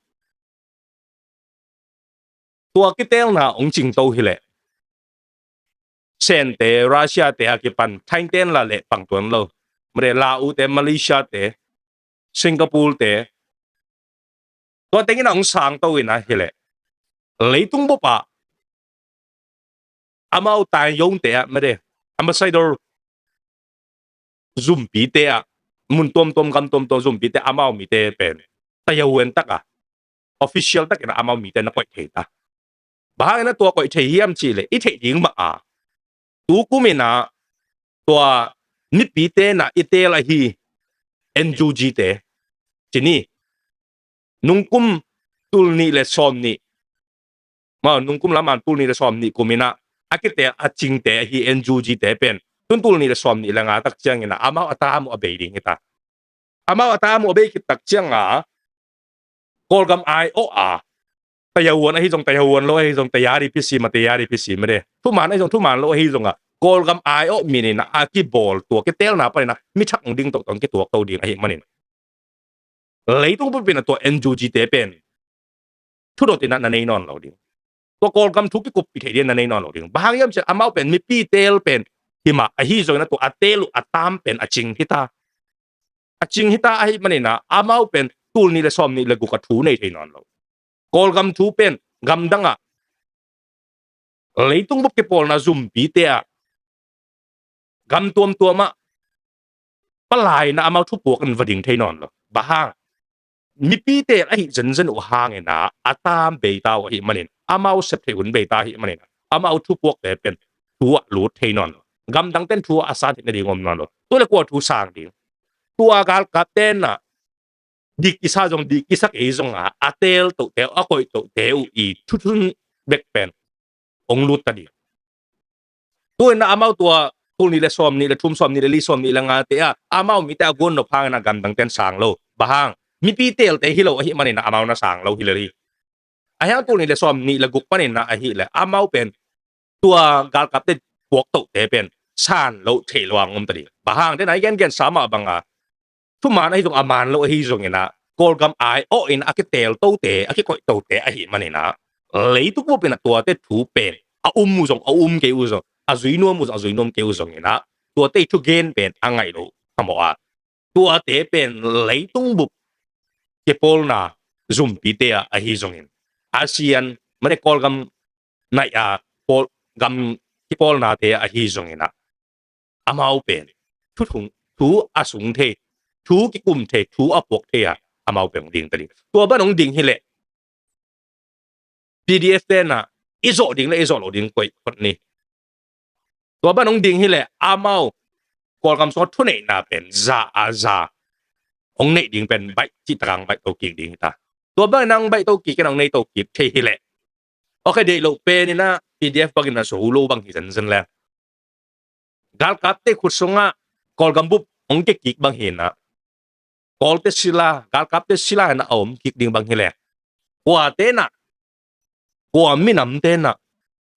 tua kitelna hong cingto hi leh, Sente, Russia te a kipan Thai ten la leh pang tuan lo, made, Laos te, Malaysia te, Singapore te, tua teng inah hong sangto inah hi leh, leitung bup ah amau taiyongte ah, made, ambassador zumpite ah, mun tuamtuam gam tuamtuam zumpite amau mite pen taiyawuen tak a, official tak inah amau mite na koih thei ta. Bang hang inah tua koih thei hiam cih leh, i theih ding mah a, tu kum inah tua mipite na i teel ahi N U G te, ci ni, nungkum tul nih le sawm nih, ma, nungkum lam man tul nih le sawm nih kum in ah a kiteel a cingte ahi N U G te pen tun tul nih le sawm nih le nga tak ciangin ah amau a tam uh a bei ding hi ta. Amau a tam uh a bei khit tak cianga Kawlgam aiawh a, tayawuan ahi zong, tayawuan lo ahi zong, tayari pisim a, tayari pisim a de, thuman ahi zong, thuman lo ahi zong a, Kawlgam aiawh min in a kibawl tua kiteelna panin a mi thak ding tawh tawh kituak to ding ahih manin leitung bup in a tua N U G te pen thudot in a na nei nawn lo ding. Tua Kawlgam thu kikup i thei ding na nei nawn lo ding. Bang hang hiam cih leh amau pen mipi teel pen hi mah ahi zongin a tua a teel uh a tam pen a cing hi ta. A cing hi ta ahih manin a amau pen tul nih le sawm nih le guk a thu nei thei nawn lo. Kawlgam thu pen gamdang ah leitung bup kipawlna zumpite ah gam tuamtuam ah palai in a amau thupuak in va ding thei nawn lo. Bang hang, mipi teel ahi zenzen uh hangin a a tam bei ta uh ahih manin, amau sep theih hun bei ta ahih manin a amau thupuakte pen thu ah lut thei nawn lo. Gamdang ten thu ah a san theih nading om nawn lo. Tua le kua thu sang ding? Tua galkap ten a dik kisa zong dik kisa kei zong a a teel tohte uh, a koih tohte uh i thuthun bek pen hong lut ta ding. Tu in a amau tua tul nih le sawm nih le thum, sawm nih le li, sawm nih le ngate ah amau mite a guan nop hangin a gamdang ten sang lo. Bang hang, mipi teelte hi lo ahih manin a amau na sang lo hi lel hi. Ahi hang tul nih le sawm nih le guk panin a ahih leh amau pen tua galkapte puak tohte pen san lo thei lo a hong om ta ding. Bang hang, den a i gengen sa mah bang a thuman ahi zong, a man lo ahi zongin a Kawlgam aiawh in a kiteel tote, a kikoih tote ahih manin a leitung bup in a tuate thu pen a um uh zong, a um kei uh zong, a zui nuam uh zong, a zui nuam kei uh zongin a tuate thugen pen a ngaih lo phamawh a, tuate pen leitung bup kipawlna zumpite ah ahi zongin, ASEAN mate Kawlgam naih a Kawl gam kipawlnate ah ahi zongin a amau pen thu thung, thu a sung thei, thu kikum thei, thu a puak thei a amau pen hong ding ta ding. Tua ban hong ding hi leh PDF ten a i zawh ding le i zawh lo ding koih phot ni. Tua ban hong ding hi leh amau Kawlgam sungah thuneihna pen za a za hong neih ding pen baih cih tak a hong baih to kik ding hi ta. Tua ban hong baih to kik in hong nei to kik thei hi leh, okay, deih loh pen in a PDF bangin a zo lo bang hi zenzen leng, galkapte khut sungah Kawlgam bup hong kikik bang hi in a, Kawlte sila, galkapte sila in a om kik ding bang hi leh, kuate in a, kua minamte in a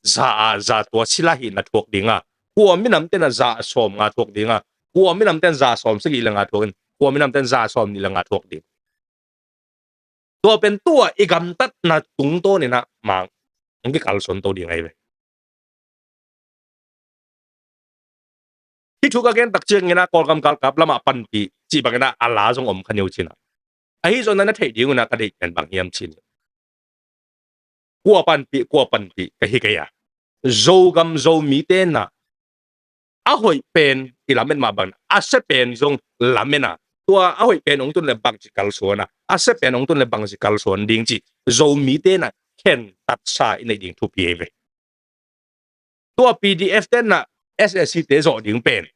za a za tua sila hi in a thuak ding a, kua minamte in a za a sawm nga thuak ding a, kua minamte in a za a sawm sagih le nga thuak in, kua minamte in a za a sawm nih le nga thuak ding. Tua pen tua i gamtatna tungtawn in a mang hong kikalsuan to ding ahi ve. Hih thu ka gen tak ciangin a Kawlgam galkap lamah panpih cih bangin a a la zong om kha ni uh cin a, ahi zongin a na theih ding un a ka deih pen bang hiam cin, kua panpih, kua panpih ka hi kei a, Zogam Zomite in a a hoih pen i lamen mah bangin a sia pen zong lamen a, tua a hoih pen hong tun le bangci kalsuan a, a sia pen hong tun le bangci kalsuan ding cih Zomite in a khentatsa i neih ding thupi ahi ve. Tua PDF te in a SAC te zawh ding pen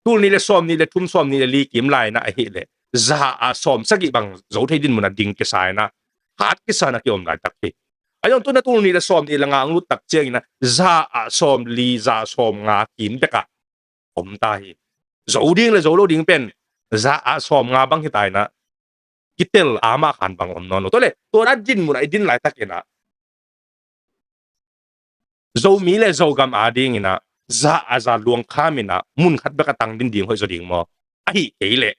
tul nih le sawm nih le thum, sawm nih le li kim lai in a ahih leh za a sawm sagih bang zo thei dinmun a ding kisa in a, hat kisa in a kiom laitak hi. A zong tu in a tul nih le sawm nih le nga hong lut tak ciangin a za a sawm li, za a sawm nga kim bek a om ta hi. Zo ding le zo lo ding pen za a sawm nga bang hi ta in a, kitel a mah khan bang om nawn lo. Tua le tua a dinmun a i din laitak in a Zomi le Zogam a ding in a za a za luang kham in a mun khat bek a tang din ding hoih zaw ding maw? Ahih kei leh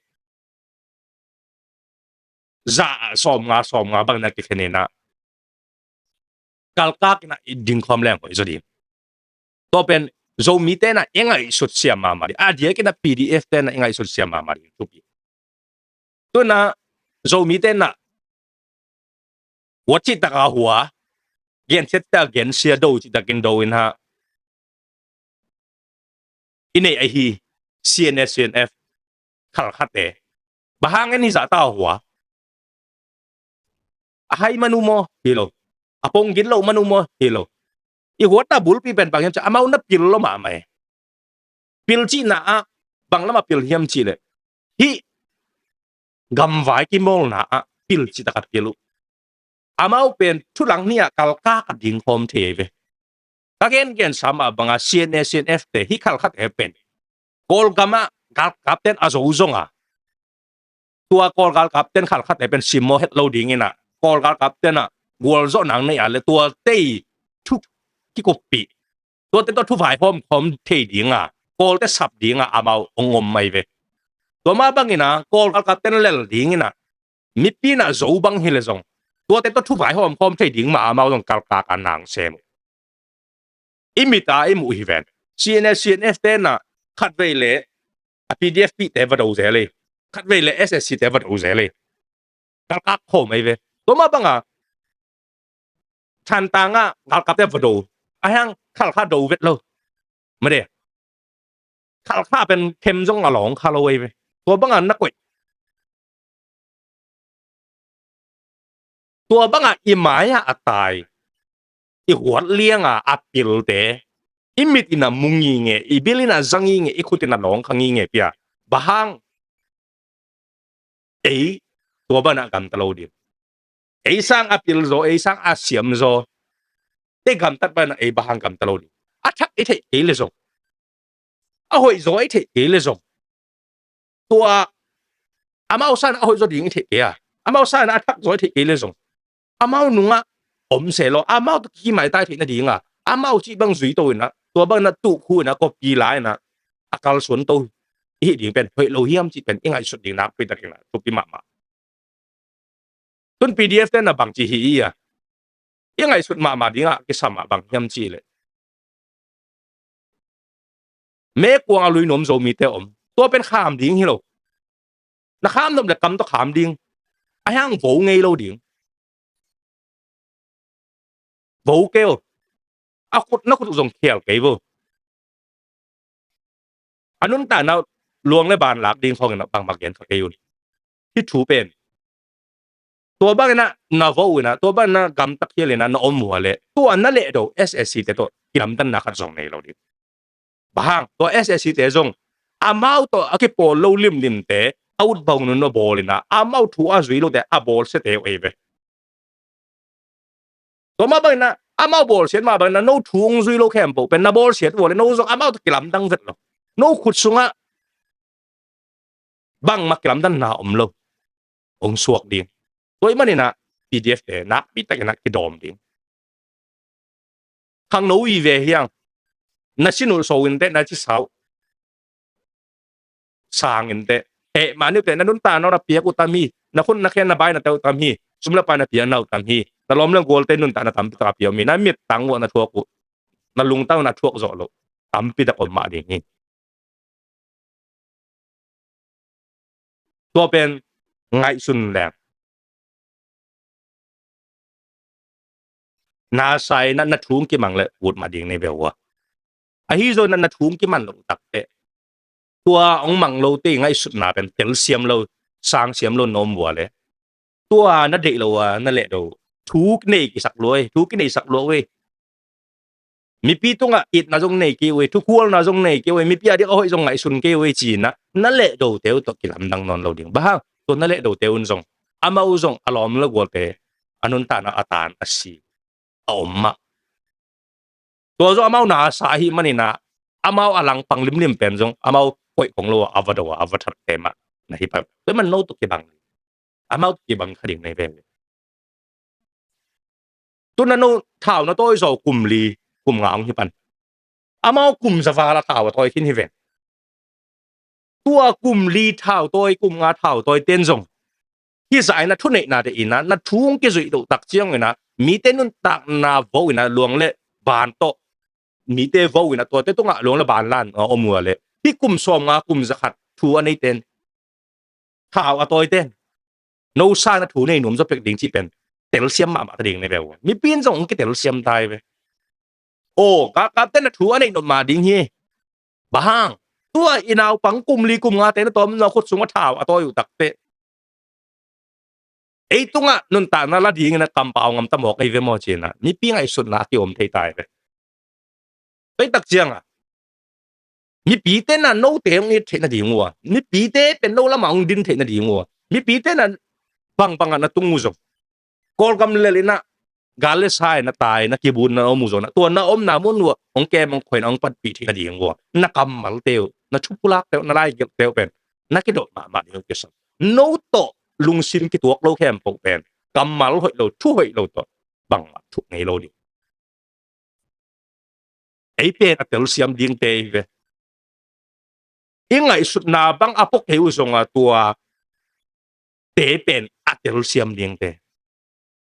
za a sawm nga, sawm nga bang in a kikhen in a kalkak in a i ding khawm leng hoih zaw ding. Tua pen Zomite in a i ngaihsut siam mahmah ding, a diak in a PDF te in a i ngaihsut siam mahmah ding thupi. Tu in a Zomite in a hua cihtak a hua, gen ciat tak a gen sia, do cihtak in do in a, i neih ahi CNA, CNF khalkhate bang hang en hi zah ta a hua? A hai man uh maw? Hi lo. A pong gin loh man uh maw? Hi lo. I huatna bulpi pen bang hiam cih leh amau na pil lo mahmah e. Pil cihna ah Bang lamah pil hiam cih leh, hih gamvai kimawlna ah pil cih takah pil uh. Amau pen thu dang nih ah kalkak a ding khawm thei ve. Ka gengen sa mah bangah C N A, C N F te, hih Khalkha te pen Kawlgam ah galkapten a zo zong a, tua Kawl galkapten Khalkha te pen simmawh het lo dingin ah, Kawl galkapten ah gualzawhna nei a leh tuate thu kikuppih, tuate tawh thu vaihawm khawm thei ding a, Kawlte sap ding a amau hong om mai ve. Tua mah bangin ah Kawl galkapten lel dingin ah mipi in ah zo bang hi leh zong, tuate tawh thu vaihawm khawm thei ding mah amau zong kalkak a nang sem uh. I mit a i muh hi ven. C N A, C N F te in ah khatvei leh a P D F pihte va do zel hi. Khatvei leh S S C te va do zel hi. Kalkak khawm mai ve. Tua mah bangah Thantlang ah galkapte va do. A hiang Khalkha do vet lo. Made. Khalkha pen them zong a lawng kha lo ei ve. Tua bangah na koih. Tua bangah i mai-ah a tai, i huat lianga a pilte, i mit in a mu nginge, i bil in a za nginge, i khut in a lawng kha nginge pia. Bang hang? Ei tua bangah gamta lo ding. Ei sang a pil zaw, ei sang a siam zaw te gamtat bangah ei bang hang gamta lo ding. A thak i theih kei leh zong, a hoih zaw i theih kei leh zong, tua amau sang a hoih zaw ding i theih kei a, amau sang a thak zaw i theih kei leh zong, amau nungah om se lo, amau tawh kimaitai theih nading a, amau cih bang zui to in ah, tua bangah tuh khu in ah, kopi la in ah, a kalsuan to i hih ding pen hoih lo hiam cih pen i ngaihsut ding nakpi takin ah thupi mahmah. Tun P D F te in ah bangci hi i a, i ngaihsut mahmah dingah kisam ah bang hiam cih leh, mekuang a lui nuam Zomite om. Tua pen kham ding hi lo. Na kham nop leh kam tawh kham ding. A hiang vo ngei lo ding. Vo kei uh. A khut, na khut uh zong khial kei vo. A nuntakna luang leh ban lak ding khawng in ah bangmah gen kha kei un. Hih thu pen, tua bangin ah na vo in ah, tua bangin ah gamta khial in ah na om uh a leh, tua na lehdo S S C te tawh kilamdanna khat zong nei lo ding. Bang hang? Tua S S C te zong amau tawh a kipawl lo limlimte a ut bang nunung bawl in ah, amau thu a zui lote a bawlsiate uh ei ve. Tua mah bangin ah amau bawlsiat mah bangin ah no thu hong zui lo khempeuh pen na bawlsiat uh a leh no zong amau tawh kilamdang vet lo. No khut sungah bangmah kilamdanna om lo. Hong suak ding. Tua ahih manin ah P D F te nakpi takin ah kidawm ding. Khangno i ve hiang, na sin uh so in teh, na ci sau sang in teh, heh mah ni uh teh, na nuntakna uh na piak uh tam hi. Na khut na khen na bai na tel uh tam hi. Sum le pai na piak na uh tam hi. Na lawm le gualte nuntakna tampi tak a pia uh hi. Na mittang uh na thuak uh, na lungtang uh na thuak zawh loh tampi tak om mah ding hi. Tua pen ngaihsun leng. Na sa in ah na thu hong kimang leh ut mah ding nei ve ua. Ahi zongin ah na thu hong kiman loh tak teh, tua hong mang lote ngaihsutna pen telsiam lo, sangsiam lo na om uh a leh, tua na deih loh a na lehdo thu nei kisak lua ei, thu kineisak lua uh ei. Mipi tungah itna zong nei kei uh ei, thukhualna zong nei kei uh ei, mipi a dik a hoih zong ngaihsun kei uh ei ci-in ah na lehdote uh tawh kilamdang nawn lo ding. Bang hang? Tua na lehdote un zong, amau zong a lawm le gualte a nuntakna a tan a si a om mah. Tua zong amau na sa ahih manin ah amau a langpang limlim pen zong amau koih khong lo a, a va do a, a va thatte mah na hi pah. Tua ahih man no tawh kibang, amau tawh kibang kha ding nei ve. Tu-in ah no thau na tawi zaw kum li, kum nga hong hi pan. Amau kum za val a thau a tawi khin hi ven. Tua kum li thau tawi, kum nga thau tawi ten zong hih zah in ah thuneihna te in ah na thu hong kizuih loh tak ciangin ah mite nuntakna vo in ah luang le ban tawh mite vo in ah tuate tungah luang le ban lan a om uh a leh, hih kum sawm nga, kum za khat thu a nei ten, thau a tawi ten, no sa in ah thu nei nuam zaw pek ding cih pen telsiam mahmah ta ding nei ve ua. Mipi in zong hong kitelsiam ta hi ve. Aw, galkapten na thu a neih nop mah ding hi. Bang hang? Tua i naupang kum li kum nga te na tawm na khut sungah thau a tawi uh tak teh, ei tungah nuntakna la dingin ah kampau ngam ta mawk ei ve maw ci-in ah mipi ngaihsutna a kiom thei ta hi ve. Tua tak ciangah Mipite na note hong it theih nading uh a, mipite pen no lamah hong din theih nading uh a, mipite na bangbangah na tung uh zong, Kawlgam lel inah gal le sa inah tai na kibun na om uh zong, na tua na omna mun uh hong kem hong khuai na hong panpih theih nading uh a, na kammalte uh, na thupulakte uh, na laigelhte uh pen na kidot mahmah ding uh kisam. No tawh lungsim kituak lo khempeuh pen kammal hoih lo, thu hoih lo tawh bangmah thuk ngei lo ding. Ei pen a telsiam dingte hi ve. I ngaihsutna bang a pok kei uh zonga tua te pen a telsiam dingte.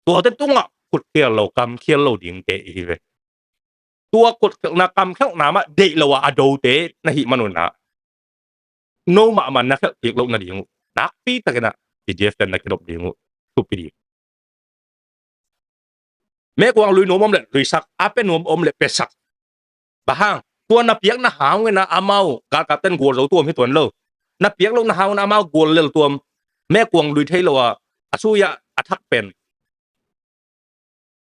Tuate tungah khutkhial lo, kamkhial lo dingte hi ve. Tua khutkhialhna, kamkhialhna mah deih lo a a dote na hih manunah no mahmah na khelh kik loh nading uh nakpi takinah P D F ten na kidop ding uh thupi ding. Mekuang lui nuam om le luisak, a pia nuam om le piasak. Bang hang? Tua na piakna hanginah amau galkapten gual zo tuam hi tuan lo. Na piak lohna hanginah amau gual lel tuam. Mekuang lui thei lo a, a sui-ah a thak pen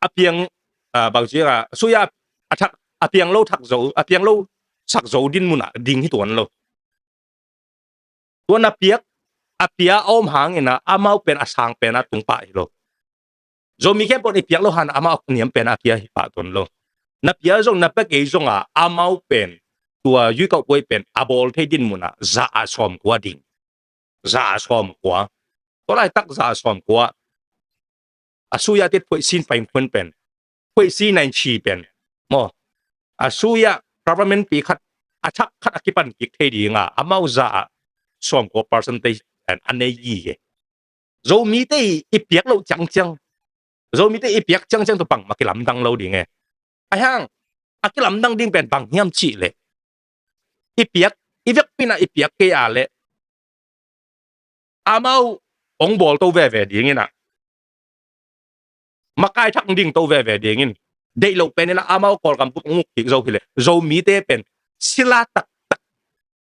a piang, a, bang ci a, sui-ah a thak, a piang lo thak zo, a piang lo sak zo din munah ding hi tuan lo. Tua na piak, a pia a om hanginah amau pen a sang pen a tung pah hi lo. Zomi khempeuh i piak lo hanginah amau a niam pen a pia hi pah tuan lo. Na pia zong na pia kei zonga amau pen tua yuikauh puai pen a bawl thei din munah za a sawmkua ding. Za a sawmkua. Tua laitak za a sawmkua. A sui-ah tit phuaih sin pain khun pen, phuaih sin nain chi pen maw, a sui-ah government pi khat a thak khat a kipan kik thei dinga amau za a sawmkua percentage pen a nei hi. Zomite i piak loh ciangciang, Zomite i piak ciangciang tua bangmah kilamdang lo ding e. Ahi hang a kilamdang ding pen bang hiam cih leh, i piak, i vekpi inah i piak kei a leh amau hong bawl to veve dinginah, makai thak ding to veve dingin, deih loh peninah amau Kawlgam bup hong uk kik zo hileh Zomite pen sila taktak,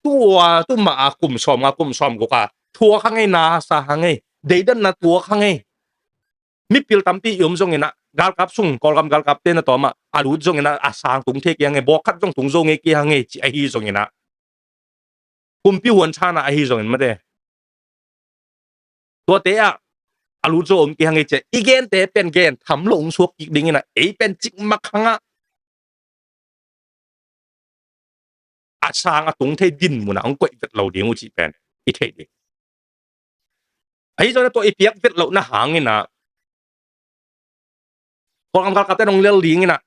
tua tu mah a kum sawmnga kum sawmguk a thuak hang ei, na sa hang ei, deihdan na tuak hang ei. Mipil tampi i om zonginah galkap sung, Kawlgam galkapte na tawmah a lut zonginah a sang tung thei kei hang ei, bawk khat zong tung zo ngei kei hang ei ci ahi zonginah, kumpi huan thanah ahi zongin mate, tuate ah a lut zo om kei hang ei ci a i gente pen gen tham lo hong suak kik dinginah ei pen cikmak hangah a sang a tung thei din munah hong koih vet lo ding uh cih pen i theih ding. Ahi zongin tua i piak vet lohna hanginah Kawlgam galkapte hong lel dinginah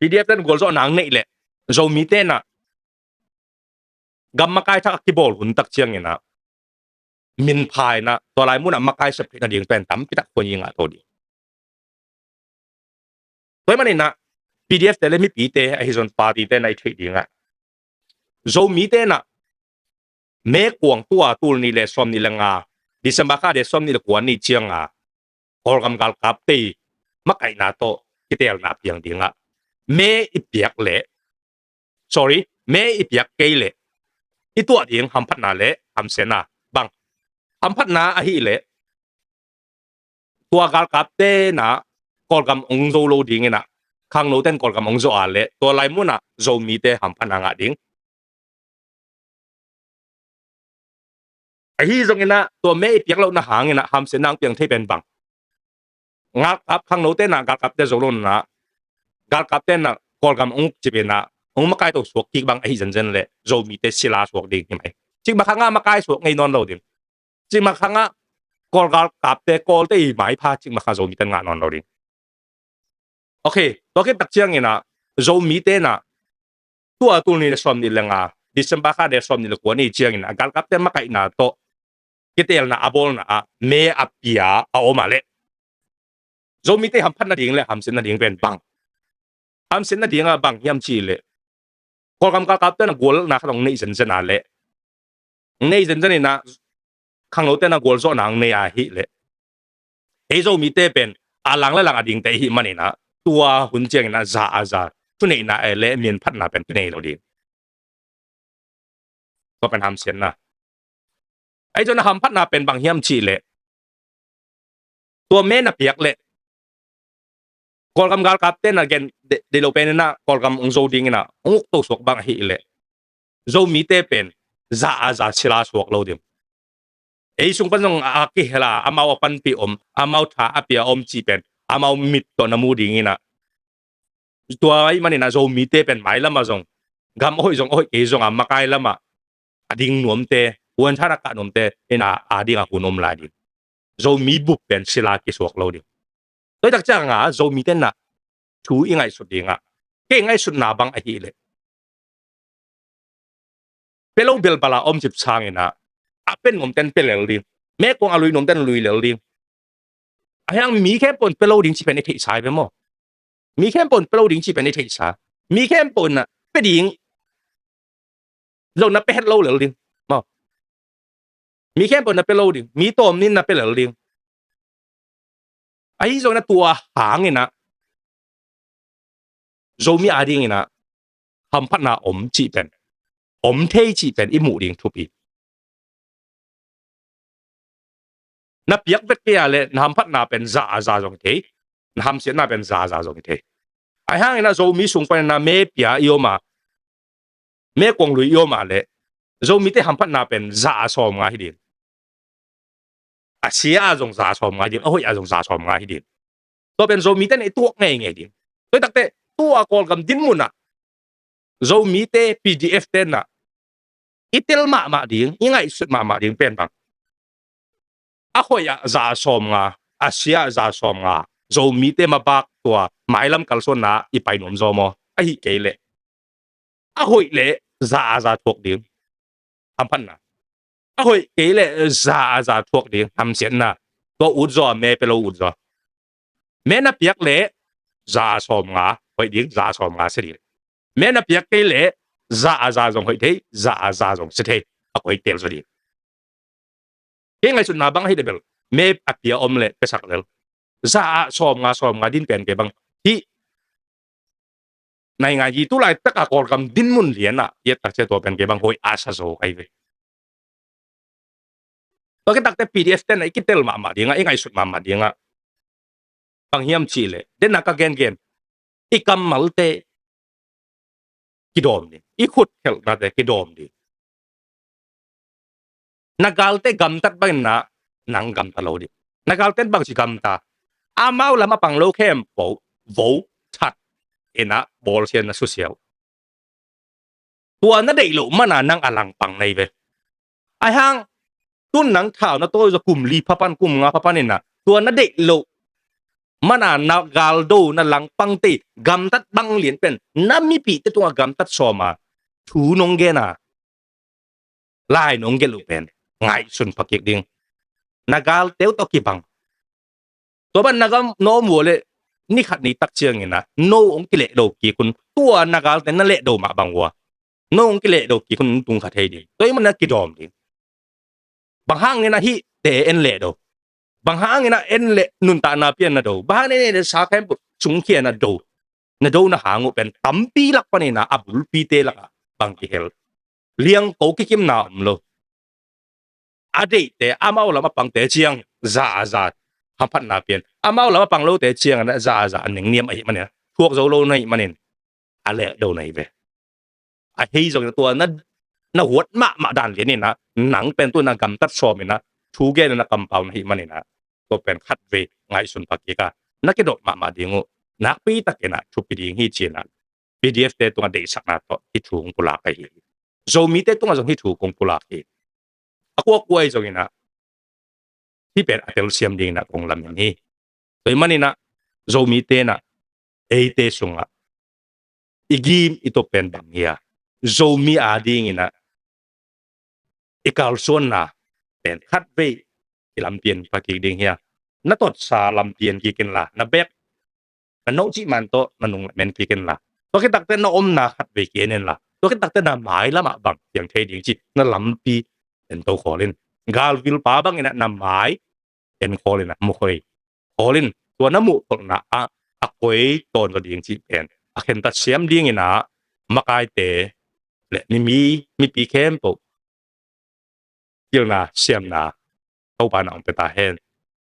P D F ten gualzawhna hong neih leh Zomite inah gam makai thak a kibawl hun tak cianginah minpha inah tua lai munah makai sep theih nading pen tampi tak khuan i ngah to ding. Tua ahih maninah P D F te le mipite ahi zong party te na i theih dingah Zomite inah May kuang tua tul nih le sawm nih le nga, December kha de sawm nih le kua ni cianga Kawlgam galkapte makaihna tawh kiteelna piang dingah May i piak leh, sorry, May i piak kei leh i tuah ding hamphatna le hamsiatna bang? Hamphatna ahih leh tua galkapte inah Kawlgam hong zo lo dinginah khangnote in Kawlgam hong zo a leh tua lai munah Zomite hamphatna ngah ding. Ahi zonginah tua May i piak lohna hanginah hamsiatna hong piang thei pen bang? Galkap, khangnote inah galkapte zo lo inah galkapte inah Kawlgam hong uk cip inah hong makai to suak kik bang ahi zenzen leh Zomite sila suak ding hi mai. Cikmah khangah makai suak ngei nawn lo ding. Cikmah khangah Kawl galkapte, Kawlte i maipha cikmah kha Zomite in ngah nawn lo ding. Ok, tua khit tak cianginah Zomite inah tua tul nih le sawm nih le nga, December kha de sawm nih le kua ni cianginah galkapte makaihna tawh kiteelna a bawlna ah May a pia a om a leh Zomite hamphat nading le hamsiat nading pen bang? Hamsiat nading ah bang hiam cih leh Kawlgam galkapte inah gualna khat hong neih zenzen a leh, hong neih zenzen inah khangnote inah gualzawhna hong nei ahih leh ei Zomite pen a lang le lang a dingte ihih maninah tua hun cianginah za a za thuneihna eh le minphatna pen kinei lo ding. Tua pen hamsiatna. Ahi zongin a hamphatna pen bang hiam cih leh tua May na piak leh Kawlgam galkapte inah gen de, deih lo peninah Kawlgam hong zo dinginah hong uk to suak bang ahih leh Zomite pen za a za sila suak lo ding. Ei sung pan zong a kihel a, amau a panpih om, amau tha a pia om cih pen amau mit tawh na mu ding in ah. Tua ahih manin ah Zomite pen mailam ah zong, gam a hoih zong a hoih kei zong a makai lam ah a ding nuamte, uan than a kah nuamte in ah a ding a hun om lai ding. Zomi bup pen sila kisuak lo ding. Tua hi tak ciang a Zomite in ah thu i ngaihsut ding ah, kei ngaihsutna bang ahih leh, pia lo belbal a om cip sangin ah, a pia nuamten pia lel ding. Meikuang a lui nuamten lui lel ding. Ahi hang mi khempeuh in pia lo ding cih pen i theihsa hi ve maw? Mi khempeuh in pia lo ding cih pen i theihsa. Mi khempeuh in ah pia ding, lo na pia het lo lel ding maw? Mi khempeuh in ah pia lo ding. Mi tawm nin na pia lel ding. Ahi zongin ah tua hangin ah Zomi a dingin ah hamphatna om cih pen, om thei cih pen i muh ding thupi. Na piak vet kei a leh na hamphatna pen za a za zong hi thei, na hamsiatna pen za a za zong hi thei. Ahi hangin ah Zomi sung panin ah me pia i om a, meikuang lui i om a leh, Zomite hamphatna pen za a sawmnga hi ding. A sia a zong za a sawmnga hi ding, a hoih a zong za a sawmnga hi ding. Tua pen Zomite in i tuak ngeingei ding. Tua hi tak teh tua Kawlgam dinmun ah Zomite, P D F te in ah i tel mahmah ding, i ngaihsut mahmah ding pen bang, a hoih ah za a sawmnga, a sia ah za a sawmnga, Zomite mabak tua mailam kalsuanna i pai nuam zaw maw? Ahih kei leh, a hoih leh za a za thuak ding, hamphatna. A hoih kei leh za a za thuak ding, hamsiatna. Tua ut zaw, me pia lo ut zaw. Me na piak leh za a sawmnga hoih ding, za a sawmnga sia ding. Me na piak kei leh za a za zong hoih thei, za a za zong sia thei. A koi tel zaw ding. Kei ngaihsutna bang ahih leh bel, me a pia om leh piasak lel. Za a sawmnga, sawmnga din pen kei bang hih nai ngai hi. Tulaitak a Kawlgam dinmun lian ah i et tak ciang tua pen kei bang hoih a sa zo ka hi ve. Tua khit tak teh P D F te in ah i kitel mahmah ding ah, i ngaihsut mahmah ding ah, bang hiam cih leh, den a ka gengen, i kammalte kidawm ding, i khut khelhnate kidawm ding. Na galte gamtat bangin ah nang gamta lo ding. Na galte in bangci gamta? Amau lam a pang lo khempeuh vo that in ah bawlsia in ah susia uh. Tua na deih loh man a nang a langpang na hi ve. Ahi hang tun nang thau na tawi zaw kum li pha pan, kum nga pha pan in ah, tua na deih loh man a na galdo, na langpangte gamtat bang lian pen, na mipihte tungah gamtat sawm a thu nong gen a, lai nong gelh uh pen ngaihsun pha kik ding. Na galte uh tawh kibang. Tua ban na gam na om uh leh, ni khat ni tak ciangin ah no hong kilehdo kik un. Tua na galte na lehdo mah bang uh a, no hong kilehdo kik un, tung kha thei ding. Tua ahih manin ah kidawm ding. Bang hangin ah hihte en leh do? Bang hangin ah en leh nuntakna pia na do? Bang hangin en leh sa khempeuh sungkhia na do? Na dona hang uh pen tampi lak panin ah a bulpite lakah bang kihel? Liangko kikimna om lo. A deihte, amau lam a pangte ciang za a za hamphatna pia in, amau lam a pang lote ciangin ah za a za a nengniam ahih manin ah, thuak zo lo na hih manin a lehdo na hi ve. Ahi zongin tua na, na huat mahmah dan lianin ah, nang pen tu na gamtat sawmin ah, thu genin ah kampau na hih manin ah, tua pen khatvei ngaihsun pha kik a, na kidop mahmah ding uh. Nakpi takin ah thupi ding hi ci-in ah P D F te tungah deihsakna tawh hih thu hong pulak ahi hi. Zomite tungah zong hih thu kong pulak hi. A kuakua ahi zongin ah, hih pen a telsiam dingin ah kong lamen hi. Tua ahih manin ah Zomite in ah eite sungah i gim i tawp pen bang hi a, Zomi a dingin ah i kalsuanna pen khatvei i lampian pha kik ding hi a, na totsa lampian kik inla, na bek na no cih man tawh na nung lamen kik inla, tua khit tak teh na omna khatvei ki-en inla, tua khit tak teh na mailam ah bang piang thei ding cih na lampi en to khawl in. Galvilpa bangin ah na mai en khawl in ah, mu khawl in. Tua na muh tolhna ah a koi tawn zaw ding cih pen a khentat siam dingin ah makaite le mi, mi, mipi khempeuh pilna siamna Topa na hong pia ta hen.